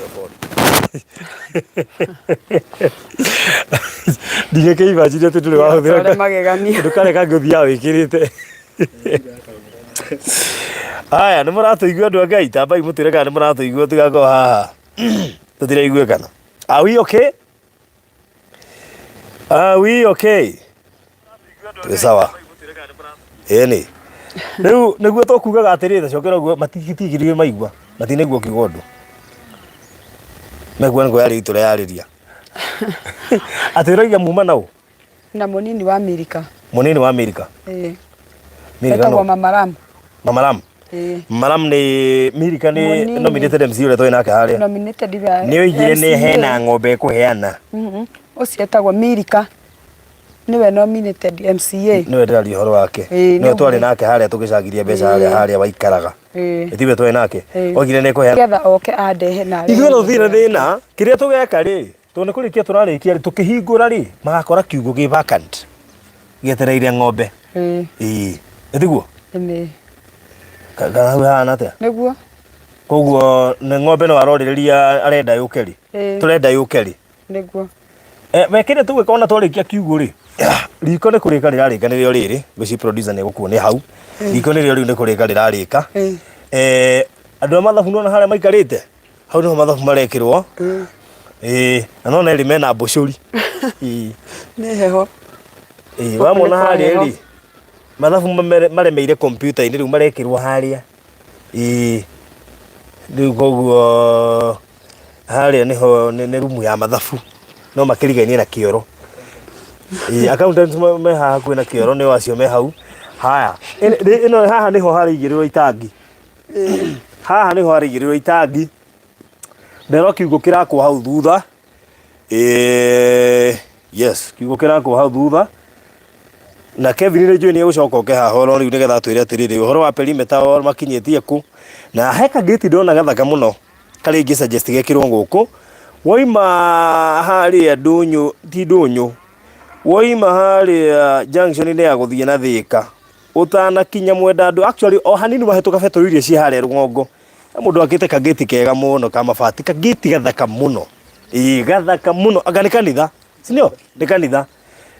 Microphone. Ndigĩkĩimagine atĩ ndũrĩ wahũthĩra Tore magegania. ndũkareka ngũthiaga wĩkĩrĩte. Aya, nĩ mũratũigua andũ a Ngai, tambai mũtwĩre kana nĩ mũratũigua tigakorwo haha tũtiraiguĩkana. Are we okay? Are we okay? Twĩ sawa. Ĩni. Rĩu nĩguo tũkugaga atĩrĩrĩ, tacokera ũguo matigitigirie maigua, matinaigua ũkiuga ũndũ. Mekua nĩ kwĩyarĩria tũreyarĩria. Atĩ ũrauga muma na ũ? Na mũnini wa Amerika. Mũnini wa Amerika. Ĩĩ. Amerika Etagwo nũ? Mama Ram. Mama Ram. Ĩĩ. Mama Ram nĩ Amerika nĩ Mũnini. nominated MC ũrĩa twarĩ nake harĩa. Nominated wa Nĩ oigire nĩ MCA. hena ng'ombe ĩkũheana. Mhm. Ũcio etagwo Milika. Nĩwe nominated MCA. Nĩwe ndĩraria ũhoro wake. Ĩĩ, Nĩwe nĩ twarĩ ũguo. nake harĩa tũgĩcangithia mbeca harĩa Ĩĩ. harĩa waikaraga. Ĩĩ. Ĩtiwe twarĩ nake. Ĩĩ. Oigire nĩ ĩkũheana. Nĩgetha oke andehe na arehe Ithuĩ no tũtirĩ na ng'ombe yake. thĩna. Kĩrĩa tũgeka rĩ, tondũ nĩ kũrĩkia tũrarĩkia rĩ, tũkĩhingũra rĩ, magakora kiugũ gĩ vacant gĩetereire ng'ombe. Ĩĩ. Ĩĩ. Ĩtiguo? Ĩĩ. Kana hau hahana atĩa? Nĩguo. Koguo nĩ ng'ombe no arorĩrĩria arenda yũke rĩ. Ĩĩ. Tũrenda yũke rĩ. Nĩguo. Eh, we kĩrĩa tũgwĩka ona twarĩkia kiugũ rĩ, riko nĩ kũrĩka rĩrarĩka nĩrĩo rĩrĩ, ngwĩciria producer nĩ egũkuonia hau. Riko nĩrĩo rĩu nĩ kũrĩka rĩrarĩka. Eh, andũ a mathabu nĩwona harĩa maikarĩte? Hau nĩho mathabu marekĩrwo. Ĩĩ, na nĩwona erĩ mena mbũcũri. Ĩĩ. Nĩ heho. Ĩĩ, Gũkũ wamona nĩ kwa harĩa heho. rĩ, mathabu maremeire kompiuta-inĩ rĩu marekĩrwo harĩa. Ĩĩ, rĩu koguo harĩa nĩho nĩ rumu ya mathabu no makĩrigainie na kĩoro. Ĩĩ, accountants me haha hakuhĩ na kĩoro nĩo acio me hau. Haya, ĩno haha nĩho haraigĩrĩrwo itangi. Haha nĩho haraigĩrĩrwo itangi. Ndero kiugũ kĩrakwo hau thutha. Ĩĩ, yes, kiugũ kĩrakwo hau thutha. Na Kevin nĩ njũĩ nĩ egũcoka oke haha oro rĩu nĩgetha atwĩre atĩrĩrĩ ũhoro wa perimeter wao makinyĩtie kũ. Na he kagĩti ndona gathaka mũno karĩa ingĩ suggest gekĩrwo gũkũ. Woima harĩa ndũnyũ, ti ndũnyũ, woima harĩa junction-inĩ ya gũthiĩ na Thĩka, ũtanakinya Mwendandũ, actually o hanini wahĩtũka betũrũ iria ciĩ harĩa rũgongo, he mũndũ wakĩte kagĩti kega mũno ka mabati, kagĩti gathaka mũno, ĩĩ gathaka mũno, anga nĩ kanitha, si ndio? Nĩ kanitha.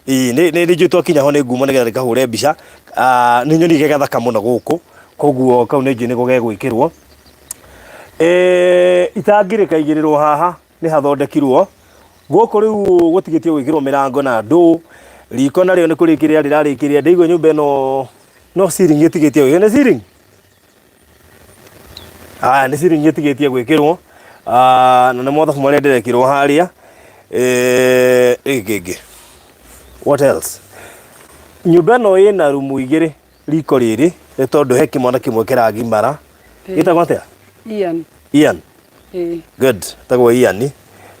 Ĩĩ nĩ nĩ njũĩ twakinya ho nĩ ngumo nĩgetha ndĩkahũre mbica. Ah, nĩ nyoni ge gathaka mũno gũkũ, koguo kau nĩ njũĩ nĩko gegwĩkĩrwo. Eh, itangi rĩkaigĩrĩrwo haha nĩ hathondekirwo. Gũkũ rĩu gũtigĩtie gwĩkĩrwo mĩrango na ndoo. Riko narĩo nĩ kũrĩkĩrĩra rĩrarĩkĩrĩra. Ndĩraigua nyũmba ĩno no ceiling ĩtigĩtie gwĩkĩrwo. Nĩ ceiling? Aya nĩ ceiling ĩtigĩtie gwĩkĩrwo. Ah, na nĩ mothabu marĩa ndĩrekĩrwo harĩa. Eh, ĩ kĩngĩ. What else? Nyũmba ĩno ĩna rumu igĩrĩ riko rĩrĩ nĩ tondũ he kĩmwana kĩmwe kĩragimara. Gĩtagwo atĩa? Ian. Ian. Ĩĩ. Good. Tagwo Ian.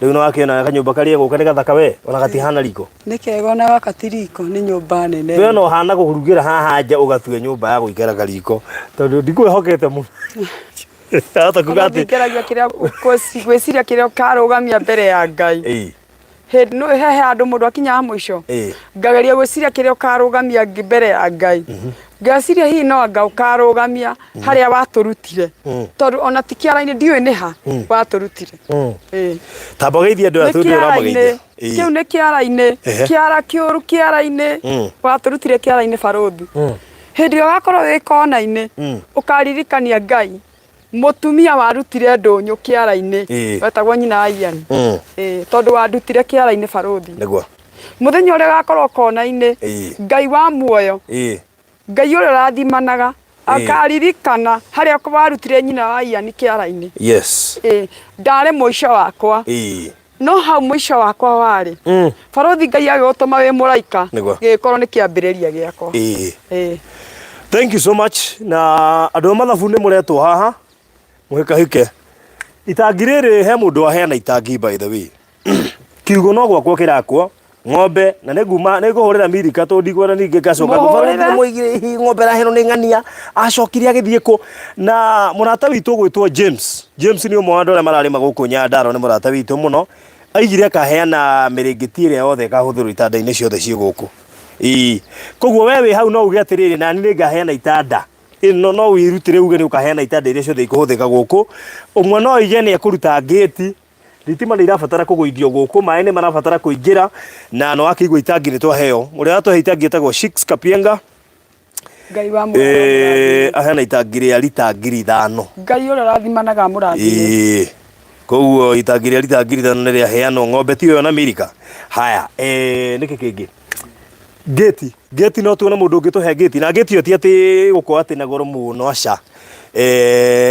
Rĩu nĩ wakĩona kanyũmba karĩa gũka nĩ gathaka we, ona gatihana riko. Nĩ kega ona gaka ti riko, nĩ nyũmba nene. We ona ũhana kũrugĩra haha nja ũgatua nyũmba ya gũikara kariko tondũ ndikwĩhokete mũno. Ahota kuga atĩ Ngeragia kĩrĩa gwĩciria kĩrĩa ũkarũgamia mbere ya Ngai. Ĩĩ. Hĩndĩ no he handũ mũndũ akinyaga mũico. Ĩĩ. Ngageria gwĩciria kĩrĩa ũkarũgamia mbere ya Ngai. Ngeciria hihi no anga ũkarũgamia harĩa watũrutire. Tondũ ona ti kĩara-inĩ ndiũĩ nĩ ha watũrutire. Ĩĩ. Tamba ũgeithie andũ aya Nĩ tondũ ũramageithia. kĩara-inĩ. Kĩu nĩ kĩara-inĩ. Kĩara kĩũru kĩara-inĩ. Watũrutire kĩara-inĩ barũthi. Hĩndĩ ĩrĩa ũgakorwo wĩ kona-inĩ ũkaririkania Ngai Mũtumia warutire ndũnyũ kĩara-inĩ Ĩĩ. wetagwo nyina wa Ian. Ĩĩ, tondũ wandutire kĩara-inĩ barũthi. Nĩguo. Mũthenya ũrĩa ũgakorwo kona-inĩ, Ĩĩ. Ngai wa muoyo, Ĩĩ. Ngai ũrĩa ũrathimanaga, Ĩĩ. akaririkana harĩa warutire nyina wa Ian kĩara-inĩ. Yes. Ĩĩ, ndarĩ mũico wakwa. Ĩĩ. No hau mũico wakwa warĩ. Barũthi Ngai agĩgũtũma wĩ mũraika, Nĩguo. gĩgĩkorwo nĩ kĩambĩrĩria gĩakwa. Ĩĩ. Ĩĩ. Thank you so much na andũ a mathabu nĩ mũretwo haha mũhĩkahĩke itangi rĩrĩ he mũndũ waheana itangi by the way kiugo no gwakwo kĩrakwo ng'ombe na nĩ nguma nĩ ngũhũrĩra mirika tondũ ndikwenda ningĩ ngacoka Mũhũrĩre. mũigire hihi ng'ombe ĩraheanwo nĩ ng'ania acokire agĩthiĩ kũ na mũrata witũ ũgwĩtwo James James nĩ ũmwe wa andũ arĩa mararĩma gũkũ Nyandarua nĩ mũrata witũ mũno aigire akaheana mĩrĩngĩti ĩrĩa yothe ĩkahũthĩrwo itanda-inĩ ciothe ciĩ gũkũ Ĩĩ. Koguo we wĩ hau no uge atĩrĩrĩ nani nĩ ngaheana itanda ĩno no wĩrutĩre uge nĩ ũkaheana itanda iria ciothe ikũhũthĩka gũkũ ũmwe no oige nĩ ekũruta ngĩti Thitima nĩ irabatara kũgũithio gũkũ, maĩ nĩ marabatara kũingĩra, na no wakĩigua itangi nĩ twaheo. Ũrĩa watũhe itangi etagwo Shix Kapienga. Ngai wa muoyo Aheana itangi rĩa rita 5,000. Ngai ũrĩa ũrathimanaga amũrathime. Koguo itangi rĩa rita 5,000 nĩ rĩaheanwo ng'ombe tiyo na Amerika. Haya, nĩkĩ kĩngĩ? Ngĩti, ngĩti no tuone mũndũ ũngĩtũhe ngĩti na ngĩti ĩyo ti atĩ gũkorwo atĩ na goro mũno aca.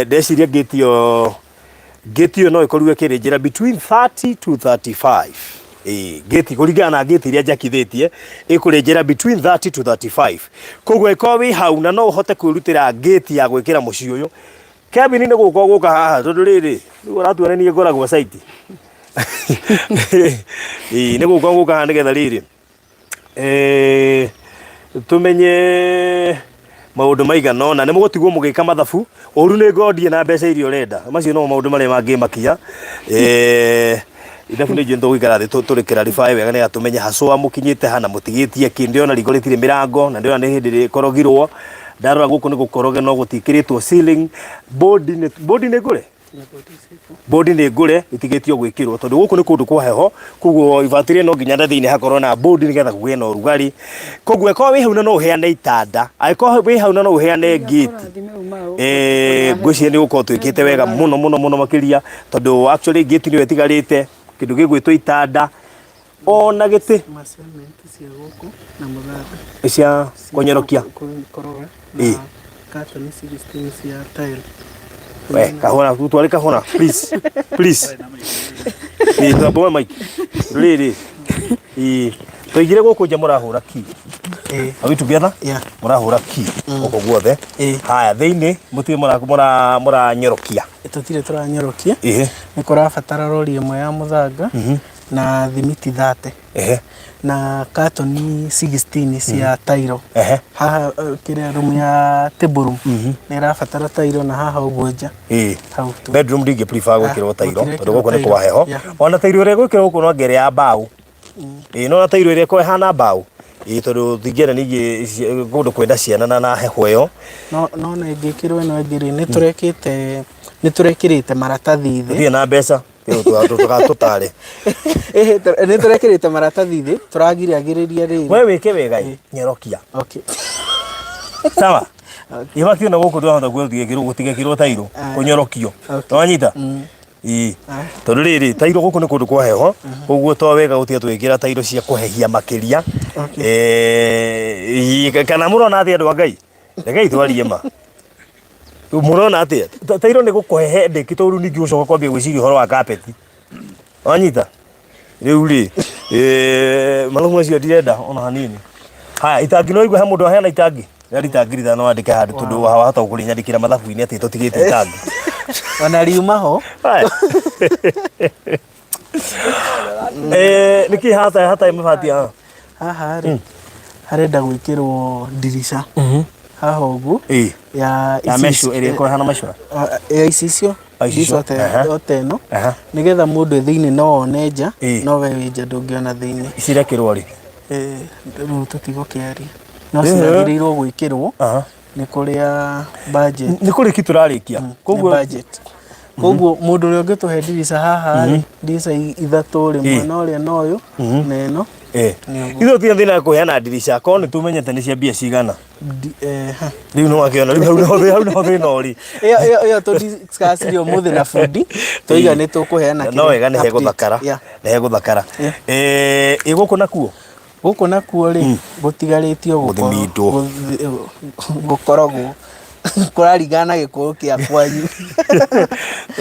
Ndeciria ngĩti ĩyo ngĩti ĩyo no ĩkorirwo ĩkĩrĩnjĩra between 30 to 35. Ĩĩ, ngĩti kũringana na ngĩti iria njakithĩtie ĩkũrĩnjĩra between 30 to 35. Koguo ĩkorwo wĩ hau na no ũhote kwĩrutĩra ngĩti ya gwĩkĩra mũciĩ ũyũ. Kevin nĩ gũka ũgũka haha tondũ rĩrĩ rĩu ũratuona niĩ ngoragwo site. Ĩĩ, nĩ gũka ũgũka haha nĩgetha rĩrĩ tumenye maũndũ maigana ũna nĩ mũgũtigwo mũgĩka mathabu ũru nĩ ngondie na mbeca iria ũrenda macio no maũndũ marĩa mangĩmakia ithabu nĩ njũĩ tũgũikara thĩ tũrĩ clarify wega nĩgetha tũmenye haswa mũkinyĩte ha na mũtigĩtie kĩ ndĩrona riko rĩtirĩ mĩrango na ndĩrona nĩ hĩndĩ rĩkorogirwo ndarora gũkũ nĩ gũkoroge no gũtiĩkĩrĩtwo ceiling bodi nĩ bodi nĩ ngũre Bodi nĩ ngũre itigĩtio gwĩkĩrwo tondũ gũkũ nĩ kũndũ kwa heho koguo ibati rĩrĩ no nginya na thĩinĩ hakorwo na bodi nĩgetha kũgĩe na ũrugarĩ koguo ĩkorwo wĩ hau na no ũheane itanda angĩkorwo wĩ hau na no ũheane ngĩti ngwĩciria nĩ gũkorwo twĩkĩte wega mũno mũno mũno makĩria tondũ actually ngĩti nĩyo ĩtigarĩte kĩndũ gĩgwĩtwo itanda ona gĩtĩ Ma cement cia gũkũ na mũthanga. Cia kũnyorokia. Kũkoroga na katoni 16 cia tile. We, kahũra, tware kahũra, please. Please. Ĩĩ, twamboe mic. Rĩrĩ. Ĩĩ. Twaigire gũkũ nja mũrahũra key. Are we together? Yeah. Mũrahũra key gũkũ guothe. Haya, thĩinĩ mũtirĩ mũranyorokia. Tũtirĩ tũranyorokia. Nĩ kũrabatara rori ĩmwe ya mũthanga na thimiti 30 na katoni 16 cia tairo. Haha kĩrĩa room ya table room nĩ ĩrabatara tairo na haha ũguo nja. Hau tu. Bedroom ndingĩ prefer gwĩkĩrwo tairo gũtirĩ tondũ gũkũ nĩ tairo. kwa heho. Ona tairo ĩrĩa ĩgwĩkĩrwo gũkũ no anga ĩrĩa ya mbaũ. Ĩĩ no tairo ĩrĩa ĩkoragwo ĩhana mbaũ. Ĩĩ tondũ tũtingĩenda ningĩ kũndũ kwĩna ciana na heho ĩyo. No na ĩngĩkĩrwo ĩno ĩngĩ rĩ, nĩ tũrekĩte nĩ tũrekĩrĩte maratathi thĩ. Tũtirĩ na mbeca. Tũgatũtare. Nĩ tũrekĩrĩte maratathi thĩ, tũragiragĩrĩria rĩrĩ. We wĩke wega ĩ, nyorokia. Okay. Sawa. Ibaki ona gũkũ twahota gũtigekĩrwo gũtigekĩrwo tairo, kũnyorokio. Wanyita? Ĩĩ. Tondũ rĩrĩ, tairo gũkũ nĩ kũndũ kwa heho, koguo to wega gũtiga tũgĩkĩra tairo cia kũhehia makĩria. Kana mũrona atĩa andũ a Ngai? Rekei twarie ma. Mũrona atĩa? Tairo nĩ gũkũhe headache tondũ rĩu ningĩ ũcoka kwambia gwĩciria ũhoro wa carpet. Wanyita? Rĩu rĩ, mathabu macio ndirenda ona hanini. Haya, itangi no igua he mũndũ aheana itangi? Rĩa rita 5,000 wandĩke handũ tondũ wahota kũrĩnyandĩkĩra mathabu-inĩ atĩ tũtigĩte itangi. Ona riuma ho. Haya. Nĩkĩ hatarĩ mabati haha? Haha rĩ, harenda gwĩkĩrwo ndirica haha ũguo ya Ya mesh ĩrĩa ĩkoragwo ĩhana mesh. Ya icicio. Ah, icicio. Ndica o ta ĩno nĩgetha mũndũ e thĩinĩ no one nja no we wĩ nja ndũngĩona thĩinĩ. Ici irekĩrwo rĩ? Rĩu tũtigũkĩaria no ciagĩrĩirwo gwĩkĩrwo nĩ kũrĩa budget. Nĩ kũrĩki tũrarĩkia. Nĩ budget. Koguo mũndũ ũrĩa ũngĩtũhe ndirica haha rĩ, ndirica ithatũ rĩ, mwena ũrĩa na ũyũ na ĩno. Ithuĩ tũtirĩ thĩna wa kũheana ndirica korwo nĩ tũmenyete nĩ cia mbia cigana. Rĩu nĩ wakĩona rĩu hau nĩho hau nĩho thĩna ũrĩ. Ĩyo ĩyo ĩyo tũ discuss ire ũmũthĩ na bundi tũiga nĩ tũkũheana No wega nĩ hegũthakara. Nĩ hegũthakara. Ĩ gũkũ nakuo? Gũkũ nakuo rĩ, gũtigarĩtio Gũthimindwo. gũkoragwo kũraringana na gĩkũyũ kĩa kwanyu.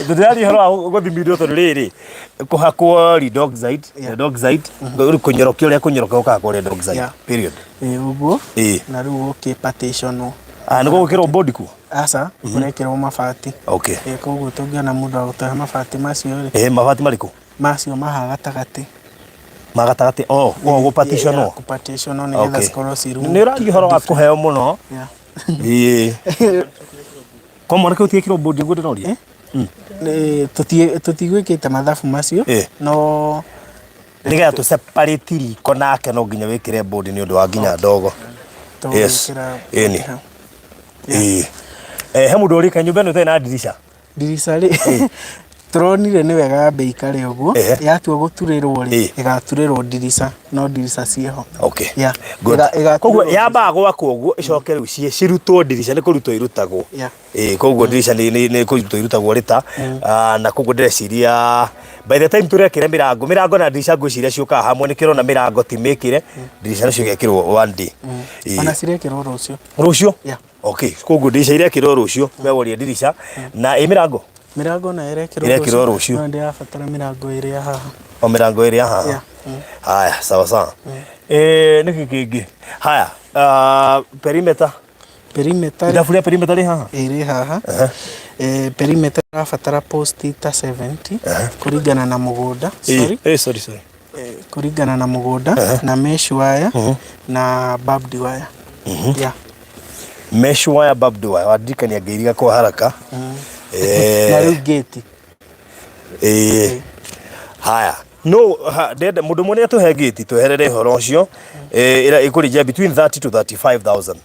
Tũtiraria ũhoro wa gũthimindwo tondũ rĩrĩ, kũhakwo lead oxide, lead oxide, rĩu kũnyorokia ũrĩa kũnyoroka gũkahakwo lead oxide, period. Ĩĩ ũguo, na rĩu gũkĩ partition. Ah, nĩ gũgwĩkĩrwo board kuo? Aca, kũrekĩrwo mabati. Okay. Koguo tũngĩona mũndũ wa gũtũhe mabati macio rĩ. Ĩĩ mabati marĩkũ? Macio ma haha gatagatĩ. Ma gatagatĩ oh, oh gũpartitionwo. Gũpartitionwo nĩgetha cikorwo ci room. Nĩ ũraria ũhoro wa kũheo mũno. Yeah. Ĩĩ. Kwa mwanake ũtiĩkĩrwo board ũguo ndĩroria? Tũtigwĩkĩte mathabu macio no nĩgetha tũ separate riko nake no nginya wĩkĩre board nĩ ũndũ wa nginya ndogo. Yes. Ĩni. Ĩĩ. He mũndũ ũrĩka nyũmba ĩno ĩtarĩ na ndirica? Ndirica rĩ. Tũronire nĩ wega yambe ĩikare ũguo, Ehe. yatua gũturĩrwo rĩ, Ĩĩ. ĩgaturĩrwo ndirica, no ndirica ciĩho. Okay. Yeah. Good. Ĩga- Koguo ĩgaturĩrwo yambaga gwakwo ũguo ĩcoke rĩu cirutwo ndirica nĩ kũrutwo irutagwo. Yeah. Ĩĩ koguo ndirica nĩ nĩ nĩ kũrutwo irutagwo rĩta. Ah, na koguo ndĩreciria by the time tũrekĩra mĩrango, mĩrango na ndirica ngwĩciria ciũkaga hamwe nĩkĩo ũrona mĩrango ti mĩkĩre, ndirica nacio igekĩrwo one day. Ĩĩ. Ona cirekĩrwo rũciũ. Rũciũ? Yeah. Okay, koguo ndirica irekĩrwo rũciũ, meworie ndirica na ĩ mĩrango? Mĩrango nayo ĩrekĩrwo Ĩrekĩrwo rũciũ. No ndĩrabatara mĩrango ĩrĩ ya haha. O mĩrango ĩrĩ ya haha? Yeah. Haya, sawa sawa. Eh, nĩkĩ kĩngĩ? Haya, ah, perimeter. Perimeter Ithabu rĩa perimeter rĩ haha? ĩrĩ haha. Eh, perimeter ĩrabatara post ta 70 kũringana na mũgũnda. Sorry. Eh, sorry, sorry. Eh, kũringana na mũgũnda na mesh wire na barbed wire. Yeah. Mesh wire, barbed wire. Wandirikania ngĩiriga kwa haraka. Eh, Na rĩu gate. Eh. Haya. No, ha, ndenda mũndũ ũmwe nĩ atũhe gate tweherere ũhoro ũcio. Eh, ĩra ĩkũringia between 30 to 35,000.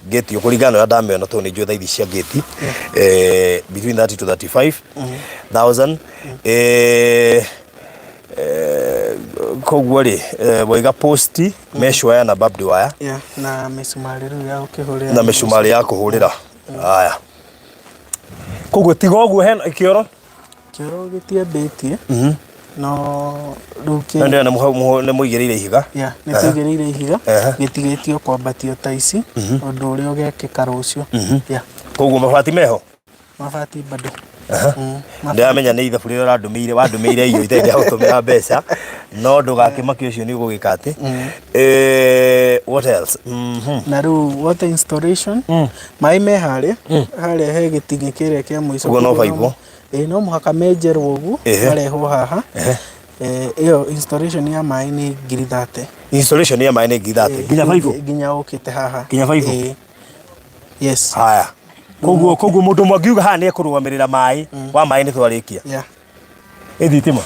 Gate ũkũringana na ũrĩa ndamĩona tondũ nĩ njũĩ thaa ici cia gate. Eh, between 30 to 35,000. Eh, eh, koguo rĩ eh, waiga posti mesh wire na barbed wire Yeah, na mĩcumarĩ rĩu ya gũkĩhũrĩra. na mĩcumarĩ ya kũhũrĩra. Haya. Koguo tiga ũguo hena kĩoro Kĩoro gĩtiambĩtie. No rĩu kĩ Na ndĩrona nĩ mũigĩrĩire ihiga. Yeah, nĩ tũigĩrĩire ihiga Ehe. gĩtigĩtio kwambatio ta ici ũndũ ũrĩa ũgekĩka rũciũ. Yeah, Koguo mabati meho. mabati bado. Ndĩramenya nĩ ithabu rĩrĩa ũrandũmĩire wandũmĩire iyo itarĩ ndagũtũmĩra mbeca no ndũgakĩmakio ũcio nĩ ũgũgĩka atĩ. Eh, what else? Mhm. Na rĩu water installation maĩ me harĩa harĩa he gĩting'ĩ kĩrĩa kĩa mũico. Ũguo no Koguo baibũ? Ĩĩ no mũhaka menjerwo ũguo Ehe. marehwo haha. Eh, ĩyo installation ya maĩ nĩ ngiri thate. Installation ya maĩ nĩ ngiri thate. Nginya baibũ? Nginya ũkĩte haha. Nginya baibũ? Ĩĩ. Yes. Haya. Koguo koguo mũndũ ũmwe angiuga haha nĩ ekũrũgamĩrĩra maĩ wa maĩ nĩ twarĩkia. Yeah. Ĩ thitima?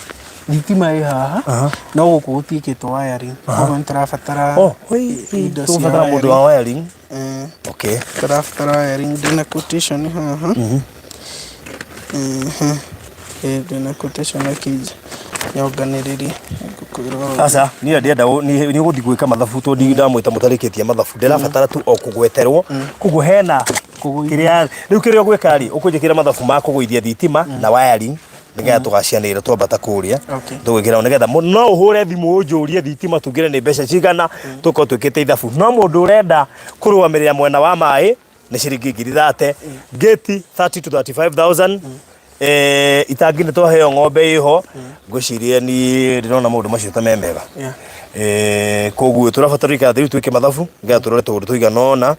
Thitima ĩ haha no gũkũ gũtiĩkĩtwo wiring. Koguo nĩ tũrabatara Oh, oi, indo cia tũgũbatara mũndũ wa wiring. Eh, Okay. tũrabatara wiring ndĩna quotation haha. Mhm. Ĩ, ndĩna quotation akĩnja nyonganĩrĩrie. Ngũkwĩra o Aca, niĩ ndĩrenda nĩ ũgũthiĩ gwĩka mathabu tondũ ndamwĩta mũtarĩkĩtie mathabu. Ndĩrabatara tu o kũgweterwo. Koguo hena kĩrĩa rĩu kĩrĩa ũgwĩka rĩ, ũkũnjĩkĩra mathabu ma kũgũithia thitima na wiring nĩgetha tũgacianĩrĩra twambata kũrĩa. Okay. Tũgwĩkĩra nĩgetha no ũhũre thimũ ũnjũrie thitima tugire nĩ mbeca cigana tũkorwo twĩkĩte ithabu. No mũndũ ũrenda kũrũgamĩrĩra mwena wa maĩ nĩ ciringi ngiri thate, gate 30 to 35,000. Eh, itangi nĩ twaheo ng'ombe ĩho ngwĩciria ni ndĩrona maũndũ macio ta me mega. Yeah. Eh, koguo tũrabatara ikara thĩ rĩu twĩke mathabu nĩgetha tũrore tũũndũ tũigana ũna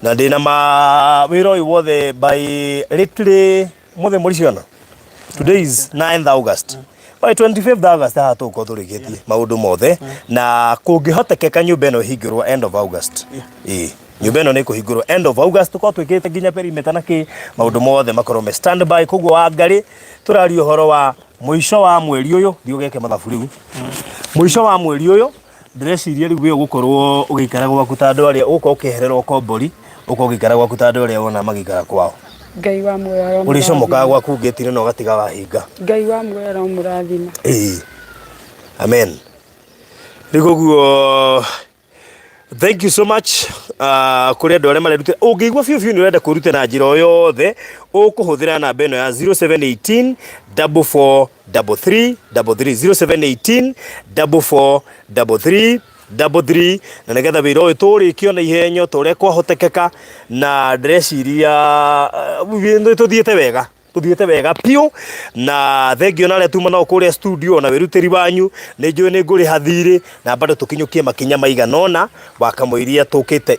na ndĩna ma wĩra ũyũ wothe by literally mũthĩ mweri cigana today is 9th August by 25th August haha tũgũkorwo tũrĩkĩtie maũndũ mothe na kũngĩhotekeka nyũmba ĩno ĩhingũrwo end of August. Ĩĩ nyũmba ĩno nĩ ĩkũhingũrwo end of August tũkorwo twĩkĩrĩte nginya perimeter na kĩ maũndũ mothe makorwo me stand by. Koguo Wangarĩ tũraria ũhoro wa mũico wa mweri ũyũ, thiĩ ũgeke mathabu rĩu, mũico wa mweri ũyũ ndĩreciria rĩu we ũgũkorwo ũgĩikara gwaku ta andũ arĩa ũgũkorwo ũkĩeherera ũkombori, ũkorwo ũgĩikara gwaku ta andũ arĩa wona magĩikara kwao. Ngai wa muoyo aromũrathima. Ũrĩcomokaga gwaku ngĩti-inĩ na ũgatiga wahinga. Ngai wa muoyo aromũrathima. Ĩĩ. Amen. Rĩu koguo thank you so much kũrĩ andũ arĩa marerutĩra. Ũngĩigua biũ biũ nĩ ũrenda kwĩrutĩra na njĩra o yothe, ũkũhũthĩra namba ĩno ya 0718 44 33 33 0718 44 33 33 na nĩgetha wĩra ũyũ tũũrĩkie na ihenya ta ũrĩa kwahotekeka, na ndĩreciria tũthiĩte wega, tũthiĩte wega biũ, na thengio na arĩa tuma nao kũrĩa studio na wĩrutĩri wanyu, nĩ njũĩ nĩ ngũrĩha thirĩ na bado tũkinyũkie makinya maigana ũna wakamũiria tũkĩte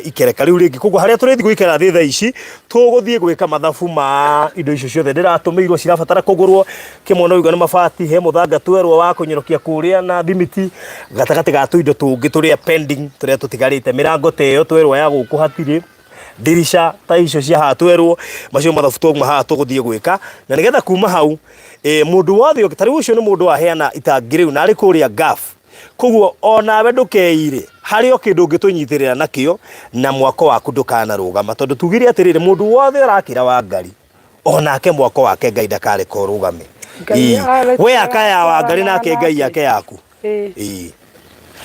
ikereka rĩu rĩngĩ. Koguo harĩa tũrĩthiĩ gũikara thĩ thaa ici, tũgũthiĩ gwĩka mathabu ma indo icio ciothe ndĩratũmĩirwo cirabatara kũgũrwo, kĩmwe no ũigua nĩ mabati, he mũthanga twerwo wa kũnyorokia kũrĩa na thimiti, gatagatĩ ga tũindo tũngĩ tũrĩa pending tũrĩa tũtigarĩte, mĩrango ta ĩyo twerwo ya gũkũ hatirĩ, ndirica ta icio cia haha twerwo, macio mathabu twauma haha tũgũthiĩ gwĩka, na nĩgetha kuma hau mũndũ wothe ũngĩ, ta rĩu ũcio nĩ mũndũ waheana itangi rĩu na arĩ kũrĩa Gulf, koguo onawe ndũkeire harĩ o kĩndũ ũngĩtũnyitĩrĩra nakĩo na mwako waku ndũkanarũgama, tondũ tugire atĩrĩrĩ, mũndũ wothe ũrakĩra Wangari Onake mwako wake Ngai ndakareka ũrũgame. Ngai Ĩĩ. We aka ya Wangarĩ arĩtwaraga nake Ngai nake. ake yaku. Ĩĩ. Ĩĩ.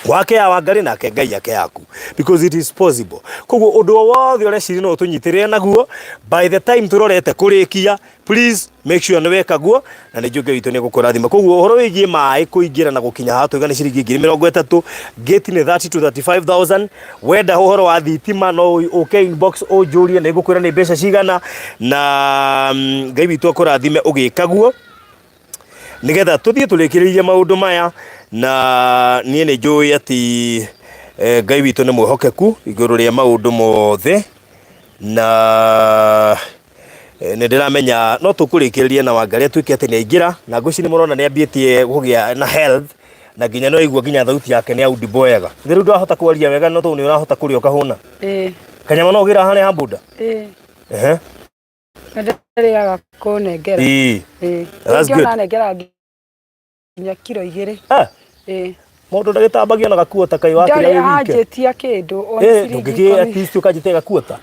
Wake ya Wangarĩ nake Ngai ake yaku, because it is possible. Koguo ũndũ o wothe ũreciria no ũtũnyitĩrĩre naguo by the time tũrorete kũrĩkia, please make sure nĩ weka guo, na nĩ njũĩ Ngai witũ nĩ egũkũrathima. Koguo ũhoro wĩgiĩ maĩ kũingĩra na gũkinya haha tũiga nĩ ciringi 30,000, gate nĩ 30 to 35,000. Wenda ũhoro wa thitima no ũke inbox ũnjũrie, nĩ ngũkwĩra nĩ mbeca cigana, na Ngai witũ akũrathime ũgĩka guo, nigetha tuthiĩ tũrĩkĩrĩirie maũndũ maya. Na niĩ nĩ njũĩ atĩ Ngai witũ nĩ mwĩhokeku igũrũ rĩa maũndũ mothe, na nĩ ndĩramenya no tũkũrĩkĩrĩria na Wangarĩ atuĩke atĩ nĩ aingĩra, na ngwĩciria nĩ mũrona nĩ ambĩtie kũgĩa na health, na nginya no igua nginya thauti yake nĩ audible wega. Rĩu ndwahota kwaria wega, no tondũ nĩ ũrahota kũrĩa ũkahũna. Ĩĩ. Kanyama no ũgĩra harĩa ha mbunda? Ĩĩ. Ehe. Nĩ ndĩrĩaga kũnengera. Ĩĩ. Ĩĩ. That's good. Ũngĩona nengera nginya kiro 2. Ah. Ĩĩ. Mũndũ ndagĩtambagia na gakuota kai wakĩrĩa Ndarĩ wĩ wike. anjĩtia kĩndũ ona Eh, ciringi ndũngĩkĩ 10. at least ũkanjĩtia gakuota.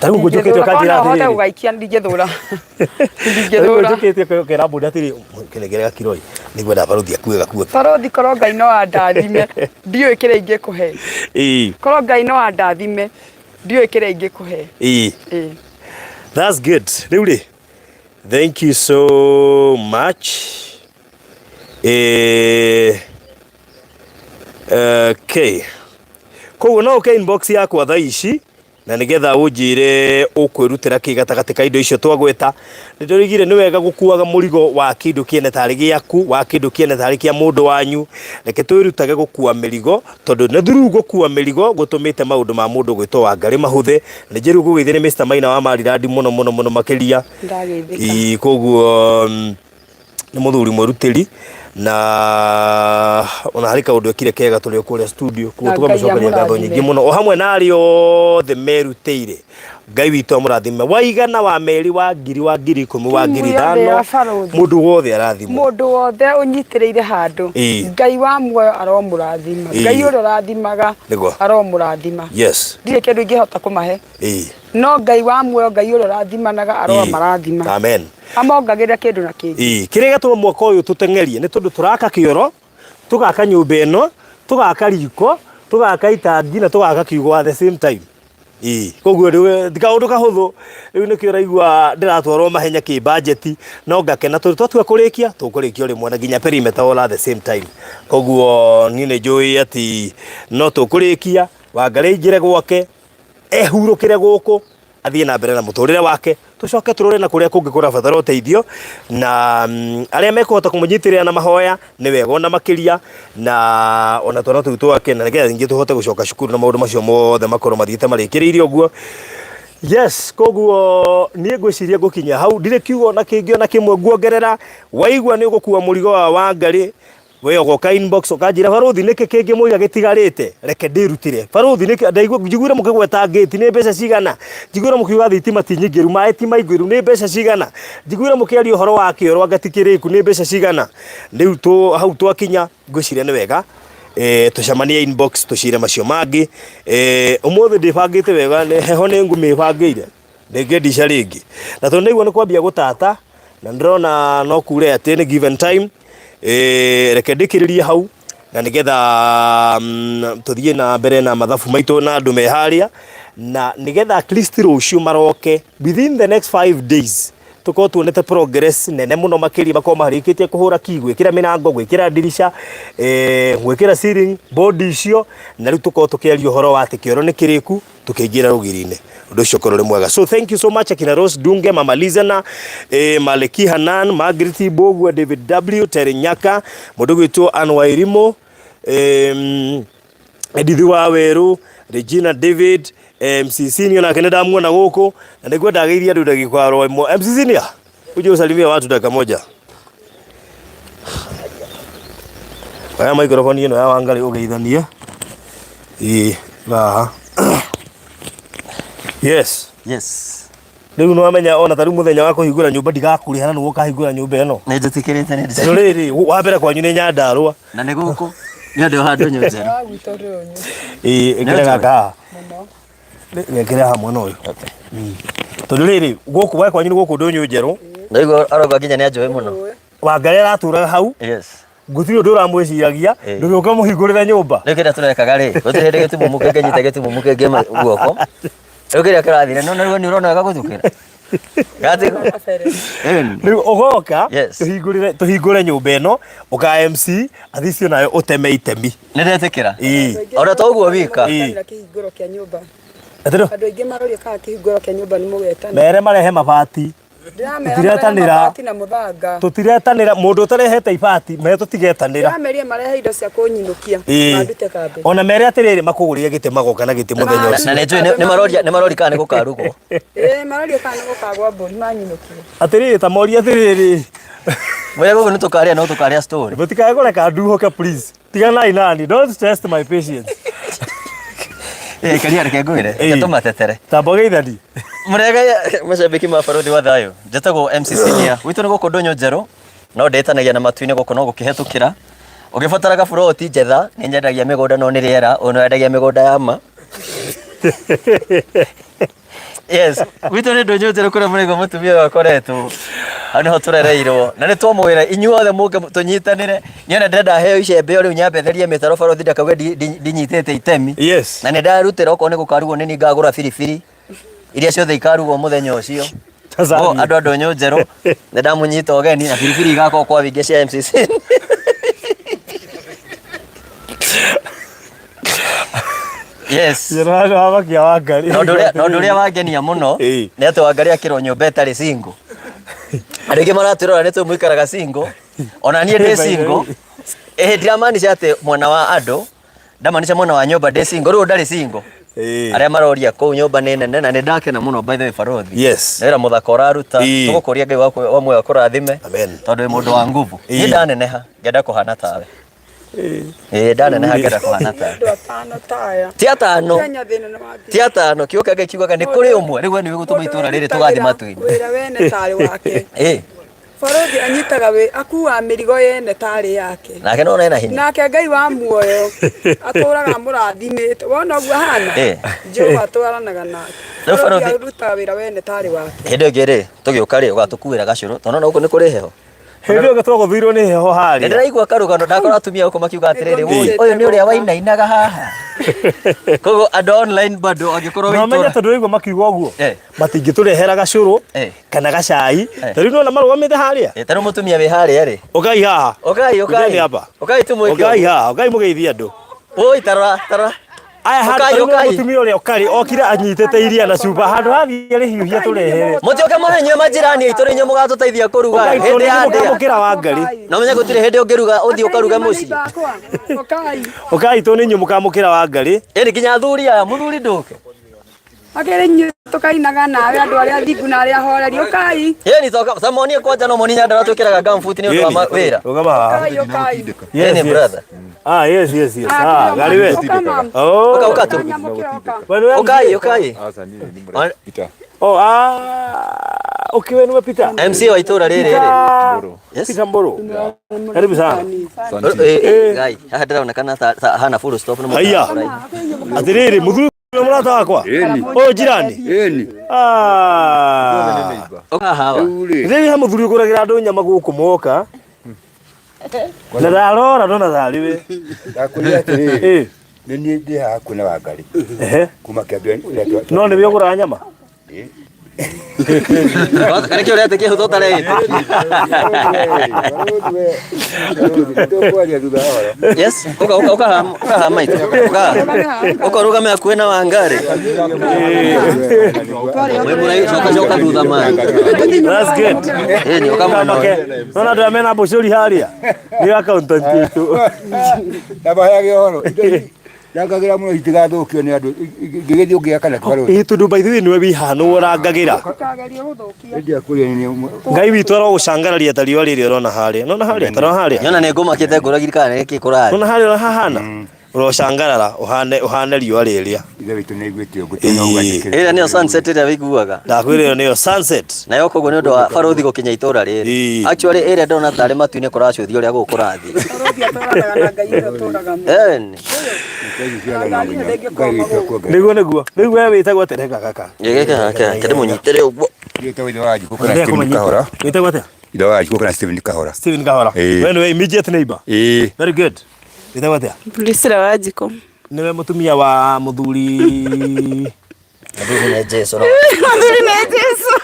Ta rĩu ũguo njũkĩte Ndingĩthũra. ũkanjĩra Korwo no hote atĩrĩrĩ. gũgaikia ndingĩthũra. Ta rĩu ũguo Ndingĩthũra. njũkĩte ũkera mũndũ atĩrĩ, kĩnengere gakiro ĩ, nĩngwenda barũthi akue gakuota. Barũthi, korwo Ngai no andathime, ndiũĩ kĩrĩa ingĩkũhe. Ĩĩ. Korwo Ngai no andathime, ndiũĩ kĩrĩa ingĩkũhe. Ĩĩ. Ĩĩ. That's good. Rĩu rĩ, thank you so much. Okay. Koguo no ũke inbox yakwa thaa ici na nigetha ũnjĩre ũkwĩrutĩra kĩ gatagatĩ ka indo icio twagweta. Nĩ ndĩroigire nĩ wega gũkuaga mũrigo wa kĩndũ kĩene tarĩ gĩaku, wa kĩndũ kĩene tarĩ kĩa mũndũ wanyu. Reke twĩrutage gũkua mĩrigo, tondũ nĩ through gũkua mĩrigo gũtũmĩte maũndũ ma mũndũ gwĩtwo Wangarĩ mahũthe. Nĩ njĩrĩ ngũgeithia nĩ Mr Maina wa Marirandi mũno mũno mũno makĩria. Ndageithĩka. Ĩĩ, koguo nĩ mũthuri mwĩrutĩri, na ona harĩ kaũndũ ekire kega tũrĩ o kũrĩa studio, koguo Na Ngai tũkamũcokeria ngatho amũrathime. nyingĩ mũno o hamwe na arĩa othe merutĩire. Ngai witũ amũrathime. Waigana wa meri wa ngiri, wa 10,000, wa Timu ngiri yothe ithano, ya barũthi. mũndũ wothe arathimwo. Mũndũ wothe ũnyitĩrĩire handũ. Ĩĩ. Ngai wa muoyo aromũrathima. Ĩĩ. Ngai ũrĩa ũrathimaga Nĩguo. aromũrathima. Yes. Ndirĩ kĩndũ ingĩhota kũmahe. Ĩĩ. No Ngai wa muoyo, Ngai ũrĩa ũrathimanaga Ĩĩ. aromarathima. Amen. Amongagĩrĩra kĩndũ na kĩngĩ. Ĩĩ. Kĩrĩa gĩatũma mwaka ũyũ tũteng'erie nĩ tondũ tũraka kĩoro, tũgaka nyũmba ĩno, tũgaka riko, tũgaka itangi na tũgaka kiugũ at the same time. Ĩĩ, koguo rĩu ti kaũndũ kahũthũ. Rĩu nĩkĩo ũraigua ndĩratwarwo mahenya kĩ budget, no ngakena tondũ twatua kũrĩkia, tũkũrĩkia o rĩmwe na nginya perimeter all at the same time. Koguo niĩ nĩ njũĩ atĩ no tũkũrĩkia, Wangarĩ aingĩre gwake, ehurũkĩre gũkũ, athiĩ na mbere na mũtũrĩre wake, tũcoke tũrore na kũrĩa kũngĩ kũrabatara ũteithio, na arĩa mekũhota kũmũnyitĩrĩra na mahoya nĩ wega ona makĩria, na ona twana tũu twake, na nĩgetha ningĩ tũhote gũcoka cukuru na maũndũ macio mothe makorwo mathiĩte marĩkĩrĩirie ũguo. Yes, koguo niĩ ngwĩciria ngũkinyia hau, ndirĩ kiugo na kĩngĩ ona kĩmwe nguongerera. Waigua nĩ ũgũkua mũrigo wa Wangarĩ, we ũgoka inbox ũkanjĩra, barũthi nĩkĩ kĩngĩ mũiga gĩtigarĩte, reke ndĩrutĩre. Barũthi nĩkĩ ndaigua njiguire mũkĩgweta ngĩti nĩ mbeca cigana, njiguire mũkiuga thitima ti nyingĩru, maĩ ti maingĩru nĩ mbeca cigana, njiguire mũkĩaria ũhoro wa kĩoro anga ti kĩrĩku nĩ mbeca cigana. Rĩu tũ hau twakinya ngwĩciria nĩ wega tũcemanie inbox tũcire macio mangĩ. Ũmũthĩ ndĩbangĩte wega, heho nĩ ngũmĩbangĩire ndĩngĩndica rĩngĩ, na tondũ nĩguo nĩ kwambia gũtata na ndĩrona no kure atĩ any given time. Reke ndĩkĩrĩrie hau na nĩgetha tũthiĩ na mbere na mathabu maitũ na andũ me harĩa, na nĩgetha at least rũciũ maroke within the next 5 days tũkorwo tuonete progress nene mũno makĩria, makorwo marĩkĩtie kũhũra key, gwĩkĩra mĩrango, gwĩkĩra ndirica, gwĩkĩra ceiling board icio, na rĩu tũkorwo tũkĩaria ũhoro wa atĩ kĩoro nĩ kĩrĩku tukĩingĩra rũgiri-inĩ, ũndũ ũcio ũkorwo ũrĩ mwega. So thank you so much akina Rose Dunge, Mama Lizana, Maleki Hanan, Margaret Mbogua, David W, Terry Nyaka, mũndũ gwĩtwo Ann Wairimu, Edith wa Weru, Regina David, MC Senior nake nĩ ndamuona gũkũ, na nĩguo ndageithia andũ ndagĩka ro ĩmwe. MC Senior, uje usalimie watu dakika moja. Oya microphone ĩno ya Wangarĩ ũgeithanie. Ĩĩ, haha. Yes. Yes. Rĩu nĩ wamenya ona ta rĩu mũthenya wa kũhingũra nyũmba ndigakũrĩha na nĩwe ũkahingũra nyũmba ĩno. Nĩ njĩtĩkĩrĩte, nĩ Tondũ rĩrĩ, wa mbere kwanyu nĩ Nyandarũa. Na nĩ gũkũ. Nĩ andũ handũ nyũ njerũ. Gwitũ rũnyũ Ĩĩ, ĩkĩra Nĩ gaka haha. mũno. Gekĩre haha mwena ũyũ. Tondũ rĩrĩ, gũkũ gwa kwanyu nĩ gũkũ ndũnyũ njerũ. Ndaigua arauga nginya nĩ anjũĩ mũno. Wangarĩ aratũraga hau. Yes. Gũtirĩ ũndũ ũramwĩciragia. Ndũgĩũke mũhingũrĩre nyũmba. Rĩu kĩrĩa tũrekaga rĩ, gũtirĩ hĩndĩ gĩtumumu kĩngĩnyita gĩtumumu kĩngĩ guoko. Rĩu kĩrĩa kĩrathire, no narua nĩ ũrona gagũthukĩra. Gatiko. Ĩni. Rĩu ũgoka Yes. tũhingũrĩre tũhingũre nyũmba ĩno ũka MC athicio nayo ũteme itemi. Nĩ ndetĩkĩra. Ĩĩ. Ona to ũguo wika. Ĩĩ. Na kĩhingũro kĩa nyũmba. Atĩrĩ, Andũ aingĩ maroria kana kĩhingũro kĩa nyũmba nĩ mũgetana. mere marehe mabati. Ndĩramera Tũtiretanĩra. marehe mabati na mũthanga. Tũtiretanĩra mũndũ ũtarehete ibati mere tũtigetanĩra. Ndĩrameria marehe indo cia kũnyinũkia. Ĩĩ. Mandute kambĩ. Ona mere atĩrĩrĩ makũgũrĩre gĩtĩ magoka na gĩtĩ mũthenya Na ũcio. na nĩ njũĩ nĩ maroria nĩ maroria kana nĩ gũkarugwo. Ĩĩ maroria kana nĩ gũkagwa mbũri manyinũkia. Atĩrĩrĩ ta moria atĩrĩrĩ. Mwĩre gũkũ nĩ tũkarĩa no tũkarĩa story. Mũtikae kũreka nduhũke please. Tiganai nani. Don't test my patience. Ĩĩ karia reke ngwĩre. Reke Ĩĩ. tũmatetere. Tamba ũgeithanie. Mũrega macambĩki ma Barũthi wa Thayũ. Njĩtagwo MC Senior. Gwitũ nĩ gũkũ ndũnyũ njerũ. No ndĩtanagia na matu-inĩ gũkũ no gũkĩhetũkĩra. Ũngĩbatara gaburoti njetha, nĩ nyendagia mĩgũnda no nĩ rĩera, ũyũ nĩwendagia mĩgũnda ya ma. Yes, gwitũ nĩ ndũnyũ njerũ kũrĩa mũraigua mũtumia ũyũ akoretwo. Hau nĩho tũrereirwo. Na nĩ twamwĩra inyuothe mũke tũnyitanĩre. Niĩ ona ndĩrenda heo icembe o rĩu nyambe therie mĩtaro barũthi ndakauge ndinyitĩte itemi. Yes. Na nĩ ndarutĩra okorwo nĩ gũkarugwo nĩ niĩ ngagũra biribiri iria ciothe ikarugwo mũthenya ũcio. Tanzania. O, andũ a ndũnyũ njerũ nĩ ndamũnyita ũgeni na biribiri igakorwo kwa wĩingĩ cia MCC. Yes. Njĩra wa makia wa ngari. Na ũndũ ũrĩa- na ũndũ ũrĩa wangenia mũno Ĩĩ. nĩ atĩ Wangari akĩrwo nyũmba ĩtarĩ single. Andũ aingĩ maratwĩrora nĩ tũĩ mũikaraga single. Ona niĩ ndĩ single. Ĩhĩ ndiramaanisha atĩ mwena wa andũ, ndamaanisha mwena wa nyũmba ndĩ single, rĩu ndarĩ single. Ĩĩ. Arĩa maroria kũu nyũmba nĩ nene na nĩ ndakena mũno by the way Barothi. Yes. Nĩ wĩra mũthaka ũraruta. Ĩĩ. Tũgũkũria Ngai waku wa muoyo akũrathime. Amen. Tondũ wĩ mũndũ wa nguvu. Ĩĩ. Niĩ ndaneneha ngenda kũhana tawe. Ĩĩ ndaneneha ngenda kũhana tawe. Andũ atano taya. Ti atano. Kenya thĩna nĩ wathira. Ti atano kiugo kĩa Ngai kiugaga nĩ kũrĩ ũmwe rĩu we nĩwe gũtũma itũra rĩrĩ tũgathiĩ matu-inĩ. Wĩra wene tarĩ wake. Ĩĩ. Barũthi anyitaga wĩ akuaga mĩrigo yene tarĩ yake. Nake nona ena hinya. Nake Ngai wa muoyo atũraga amũrathimĩte. Wona ũguo ahana? Ĩĩ. Jehova atwaranaga nake. Rĩu Barũthi barũthi- arutaga wĩra wene tarĩ wake. Hĩndĩ ĩngĩ rĩ tũgĩũka rĩ ũgatũkuĩra gacũrũ tondũ nona gũkũ nĩ kũrĩ heho. Hĩndĩ ĩyo twagũthirwo nĩ heho Nĩ harĩa. ndĩraigua karũgano ndakora atumia gũkũ makiuga atĩrĩrĩ Ĩĩ. "Wũi, ũyũ nĩ ũrĩa wainainaga haha. Koguo andũ online bado angĩkorwo wĩ Na ũmenye itũra. tondũ ũraigua makiuga ũguo. Eh. Matingĩtũrehera gacũrũ Eh. kana gacai. Eh. Ta rĩu nĩwona marũgamĩte harĩa. Ĩ, ta rĩu mũtumia wĩ harĩa rĩ. Ũkai haha. Ũkai ũkai. Ũkai hapa. Ũkai tũmwĩke. Ũkai ũguo. haha, ũkai mũgeithie andũ. Wũi tarora tarora. Aya handũ Ũkai ta rĩu ũkai. mũtumia ũrĩa ũkarĩ okire anyitĩte iria na cuba handũ hathiĩ rĩhiũhia tũrehere. Mũtioke mũne inyuĩ majirani aitũ rĩ inyuĩ mũgatũteithia kũruga Ũkai hĩndĩ ya tũrĩ ndĩa. mũkamũkĩra wa ngari. Na ũmenye gũtirĩ hĩndĩ ũngĩruga ũthiĩ ũkaruge mũciĩ. Ũkai. Ũkai tũ nĩ inyuĩ mũkamũkĩra wa ngari. Ĩni nginya athuri aya mũthuri ndũke. Akĩrĩ inyuĩ tũkainaga nawe andũ arĩa athingu na arĩa ahoreri. Ũkai. Ĩni toka samonie kwanja no moni Nyandarua twĩkĩraga gumboot nĩ ũndũ wa wĩra. Rũgama haha. Ũkai ũkai. Yes, Ĩni yes. brother. Ah, yes, yes, yes. Ah, gari we. Ũka mam. Oh. Ũka ũka tu. Nyamũkĩra ũka. We nĩwe Ũkai MC? ũkai. Aca niĩ nĩ mũrĩa Peter Oh, ah. Okay, we nĩwe Peter. MC wa itũra rĩrĩ rĩ. Mbũrũ. Yes. Peter Mbũrũ. Karibu sana. Asante. Eh, eh, Ngai, haha ndĩronekana ta hana full stop nĩ Haiya. mũtarabu. Atĩrĩrĩ, mũthuri nĩ mũrata wakwa. Ĩni. Ũyũ jirani. Ĩni. Ah. Ũka hawa. Rĩu rĩ, Rĩrĩ he mũthuri ũgũragĩra andũ nyama gũkũ moka. Na ndarora ndona tarĩ we. ndakwĩra atĩrĩrĩ, Eh. nĩ niĩ ndĩ haha hakuhĩ na Wangari Ehe. kuma kĩambĩrĩria No nĩwe ũgũraga nyama? Kana kĩo ũretĩkia hũthũ ũtarĩte. Tũkwaria thutha wa ũhoro. Yes, uka uka uka haha uka haha maitũ. Uka uka ũrũgame hakuhĩ na Wangari. Wĩ mũraihu coka coka thutha man. That's good. Ĩni ũka mwena Kamake. ũyũ. Nona andũ arĩa mena mbũcũri harĩa. Nĩo accountant witũ. Na maheage ũhoro. Indo ici ndangagĩra mũno itigathũkio nĩ andũ ingĩgĩthiĩ ũngĩaka na kĩbarũthi. Ĩ tondũ by the way nĩwe wĩ haha nĩwe ũrangagĩra. Ũkageria gũthũkia. Ndiakũria nĩ ũmwe. Ngai witũ arogũcangararia ta riũa rĩrĩ ũrona harĩa. Nona harĩa, ta rora harĩa. Nyona nĩ ngũmakĩte ngũragiri kana nĩ kĩ kũrarĩ. Nona harĩa ũrĩa hahana. Ũrocangarara ũhane ũhane riũa rĩrĩa. Ithe witũ nĩ aiguĩte ũguo tondũ no ũgwatĩkĩre. Ĩrĩa nĩyo sunset ĩrĩa wĩiguaga. Ndakwĩra ĩyo nĩyo sunset. Nayo koguo nĩ ũndũ wa barũthi gũkinya itũra rĩrĩ. Ĩĩ. Actually ĩrĩa ndona tarĩ matu-inĩ kũracũthia ũrĩa gũkũ kũrathiĩ. Barũthi atwaranaga na Ngai ũrĩa ũtũraga muoyo. Ĩni. Nĩguo nĩguo. Rĩu we wĩtagwo atĩa reka gaka? Gĩgĩka gaka kende mũnyitĩre ũguo. Wĩtagwo ithe wa Njukũ kana Stephen Kahora. Wĩtagwo atĩa? Ithe wa Njukũ kana Stephen Kahora. Stephen Kahora. Ĩĩ. We nĩwe immediate neighbor. Ĩĩ. Very good. Wĩtagwo atĩa? Priscilla Wanjikũ. Nĩwe mũtumia wa mũthuri Mũthuri nĩ Jesu. no. Mũthuri nĩ Jesu.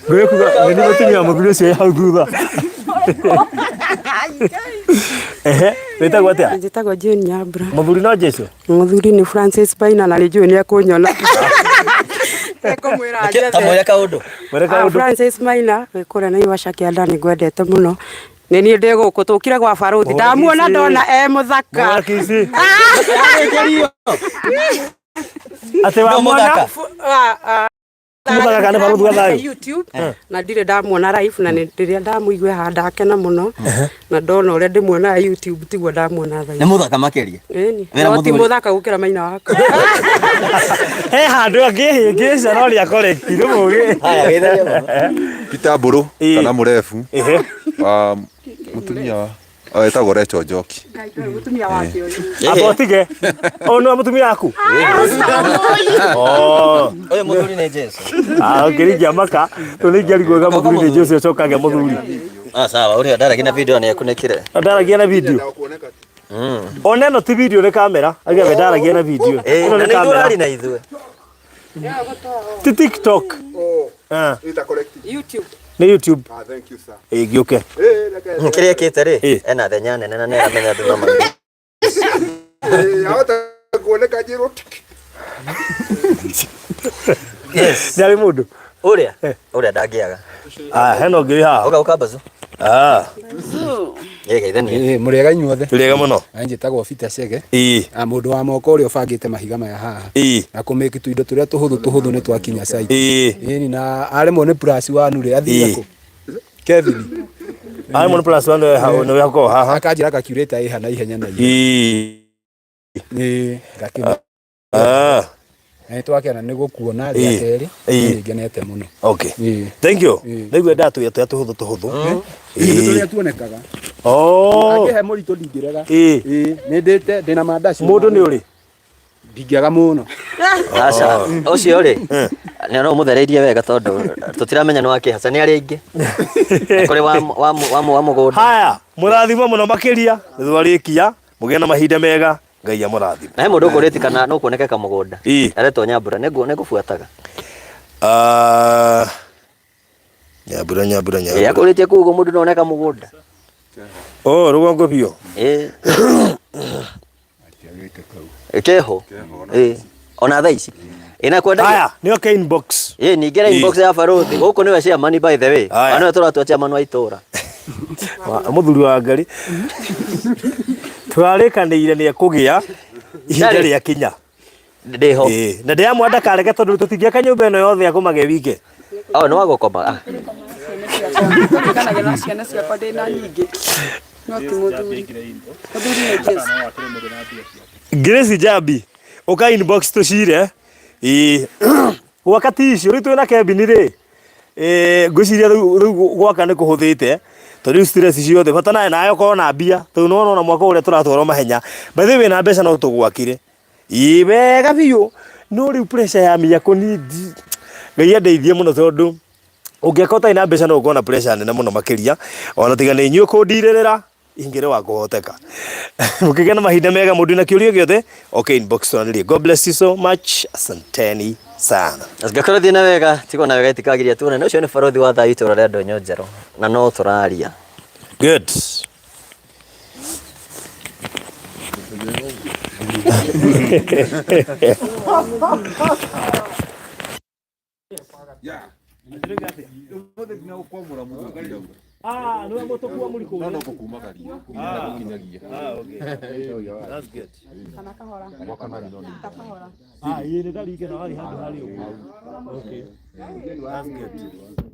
Ngũĩ kuga nĩ mũtumia wa mũthuri ũcio wĩ hau thutha. Ehe, wĩtagwo atĩa? Njĩtagwo Jane Nyambura. Mũthuri no Jesu? Mũthuri nĩ Francis Baina na nĩ njũĩ nĩ ekũnyona. Ekũmwĩra Ta njethe. mwĩre kaũndũ. Mwĩre Ah, kaũndũ. Francis Maina wĩ kũrĩa Naivasha kĩanda nĩ ngwendete mũno. Nĩ niĩ ndĩ gũkũ tũkire gwa barũthi ndamuona ndona e mũthaka. Mwakisi. Atĩ No wa mwana mũthaka. mũthaka kana barũthi wa thayũ? YouTube na ndirĩ ndamuona live na nĩ rĩrĩa ndamũigua haha ndakena mũno na ndona ũrĩa ndĩmuonaga YouTube tiguo ndamuona thaa Nĩ mũthaka makĩria. Ĩni. Wĩra No ti mũthuri. mũthaka gũkĩra maina wakwa. He handũ angĩhĩngĩca no rĩa correct nĩ mũgĩ. Haya geithania mama. Peter Mbũrũ Ĩĩ. kana mũrebu Ehe. wa mũtumia wa o, etagwo Rachel Njoki. Mũtumia wake ũyũ. Amba ũtige. Ũyũ nĩwe mũtumia waku? Oh. Ũyũ mũthuri nĩ Jesu. Ah, ũngĩringia maka, tũrĩngia riguoga mũthuri nĩ Jesu ũcoka agĩa mũthuri. Ah sawa, ũrĩa ndaragia na video nĩ ekunĩkire. Ndaragia na video. Ona ĩno ti video nĩ kamera. Auga we ndaragia na video. Eh, Ĩno na nĩ nĩ ithuĩ kamera. ũrari na ithuĩ. Ti TikTok. Ah, YouTube. nĩ YouTube. Ĩĩ ngĩũke. Kĩrĩa ekĩte rĩ, Ĩĩ. ena thenya nene na nĩ aramenya andũ no mathiĩ. Yes. Nĩ arĩ mũndũ. Ũrĩa? Ũrĩa ndangĩaga. Ah, hena ũngĩ wĩ haha. Ũka ũka mbazu. Ah, Ĩ geithania. Ĩĩ mũrĩega inyuothe. tũrĩega mũno. Na njĩtagwo Peter Chege. Ĩĩ. Na mũndũ wa moko ũrĩa ũbangĩte mahiga maya haha. Ĩĩ. Na kũmĩki tũindo tũrĩa tũhũthũ tũhũthũ nĩ twakinya site. Ĩĩ. Ĩni na aremwo nĩ plus one rĩ athire Ĩĩ. kũ? Kevin. Arĩ mũndũ plus one nĩwe nĩwe hakorwo haha. Akanjĩra calculator ĩha na ihenya na ihenya. Ĩĩ. Ĩĩ ngakĩmũ. Ah, Na nĩ twakena nĩ gũkuona Ĩĩ. rĩa kerĩ. Ĩĩ. Nĩ ngenete mũno. okay. Ĩĩ. Thank you. Ĩĩ. Ndaigua ndatwĩra tũrĩa tũhũthũ tũhũthũ. Nĩ Ĩĩ. tũrĩa tuonekaga. Oh. Angĩhe mũritũ ndingĩrega. Ĩĩ. Ĩĩ nĩ ndĩte ndĩna mandaci. Mũndũ nĩ ũrĩ. Ndingĩaga mũno. Aca, ũcio rĩ, nĩ no ũmũthereirie wega tondũ tũtiramenya nĩ wa kĩhaca nĩ arĩa aingĩ. Nĩ kũrĩ wa wa wa wa mũgũnda. Haya, mũrathimwo mũno makĩria. Nĩ twarĩkia. Mũgĩe na mahinda mega. Ngai amũrathime. Na he mũndũ ũkũrĩtie kana no kuoneke kamũgũnda. Ĩĩ. Aretwo Nyambura, nĩguo nĩngũbuataga. Ah, Nyambura nyambura Ĩ nyambura. akũrĩtie kũu ũguo mũndũ no one kamũgũnda. Oh, rũgongo biũ. Ĩ. Keho. Ĩ. Ona thaa ici. Ĩ na kwendagia. Haya, nĩ oke inbox. Ĩ ningĩ inbox ya barũthi. Gũkũ nĩwe chairman by the way. Haya. Ona nĩwe tũratua chairman wa itũra. Mũthuri wa ngari. Tũrarĩkanĩire nĩ ekũgĩa ihinda Ndarĩ. rĩa kinya. Ndĩho. Ĩĩ, na ndĩramwĩra ndakarege tondũ tũtingĩaka nyũmba ĩno yothe akomage wike. Oh, nĩ wa gũkoma. Ah. Ndirikanagia na ciana ciakwa ndĩ na nyingĩ. No ti mũthuri. Mũthuri nĩ Jesu. Grace Jambi, ũka inbox tũcire. Ĩĩ. Gwaka ti icio rĩu twĩna Kevin rĩ. Ĩĩ ngwĩciria rĩu rĩu gwaka nĩ kũhũthĩte. Tondũ rĩu stress ciothe bata nawe nawe ũkorwo na mbia tondũ nĩ wona mwaka ũrĩa tũratwarwo mahenya. By the way wĩna mbeca no tũgwakire. Ĩĩ wega biũ. No rĩu pressure ya mĩako niĩ Ngai andeithie mũno tondũ ũngĩaka ũtarĩ na mbeca no ũkorwo na pressure nene mũno makĩria ona tiga nĩ inyuĩ kũndirĩrĩra ingĩrĩ wa kũhoteka. Mũkĩgĩa na mahinda mega mũndũ na kĩũria gĩothe okay inbox twanĩrie. God bless you so much. Asanteni sana. Ngakorwo thiĩ na wega, tigwo na wega itikagiria tuone. Na ũcio nĩ barũthi wa thayũ itũra rĩa Ndonyo Njerũ. Na no tũraria. Good. Ah, nĩ mũtũkua mũrikũ. No no gũkumagaria, gũkinyagia. Ah, okay. That's good. Kana kahora. Ah, ĩĩ nĩ ndarikena warĩ handũ harĩ ũguo. Okay. That's good.